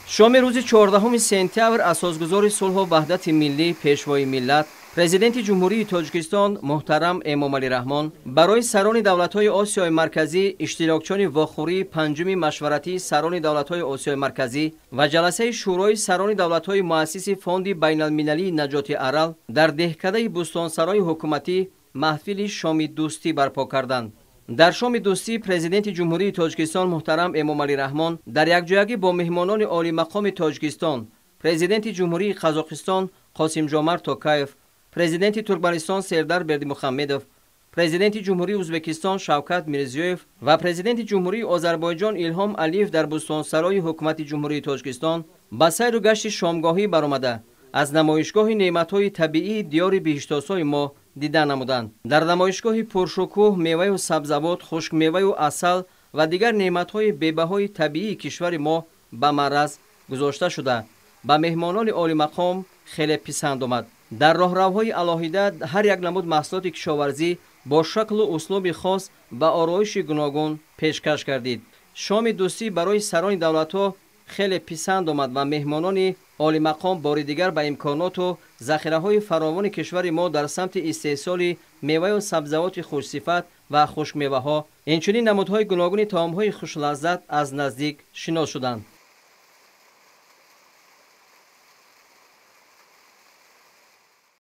Шоми рӯзи 14 сентябр асосгузори сулҳу ваҳдати миллӣ, пешвои миллат, Президенти Ҷумҳурии Тоҷикистон муҳтарам Эмомалӣ Раҳмон барои сарони давлатҳои Осиёи Марказӣ, иштирокчиёни вохӯрии панҷуми машваратии сарони давлатҳои Осиёи Марказӣ ва ҷаласаи Шӯрои сарони давлатҳои муассиси Фонди байналмилалии наҷоти Арал дар деҳкадаи Бӯстонсарои ҳукуматӣ маҳфили шоми дӯстӣ барпо карданд. Дар шоми дӯстӣ Президенти Ҷумҳурии Тоҷикистон муҳтарам Эмомалӣ Раҳмон дар якҷоягӣ бо меҳмонони олимақоми Тоҷикистон, Президенти Ҷумҳурии Қазоқистон Қосимҷомарт Токаев, Президенти Туркманистон Сердар Бердимухамедов, Президенти Ҷумҳурии Ӯзбекистон Шавкат Мирзиёев ва Президенти Ҷумҳурии Озарбойҷон Илҳом Алиев дар Бӯстонсарои ҳукумати Ҷумҳурии Тоҷикистон ба сайру гашти шомгоҳӣ баромада аз намоишгоҳи неъматҳои табиии диёри биҳиштосои мо дида намуданд. Дар намоишгоҳи пуршукӯҳ меваю сабзавот, хушкмеваю асал ва дигар неъматҳои бебаҳои табиии кишвари мо ба маъраз гузошта шуда ба меҳмонони олимақом хеле писанд омад. Дар роҳравҳои алоҳида ҳар як намуд маҳсулоти кишоварзӣ бо шаклу услуби хос ба ороиши гуногун пешкаш гардид. Шоми дӯстӣ барои сарони давлатҳо хеле писанд омад ва меҳмонони олимақом бори дигар ба имконоту захираҳои фаровони кишвари мо дар самти истеҳсоли меваю сабзавоти хушсифат ва хушкмеваҳо, инчунин намудҳои гуногуни таомҳои хушлаззат аз наздик шинос шуданд.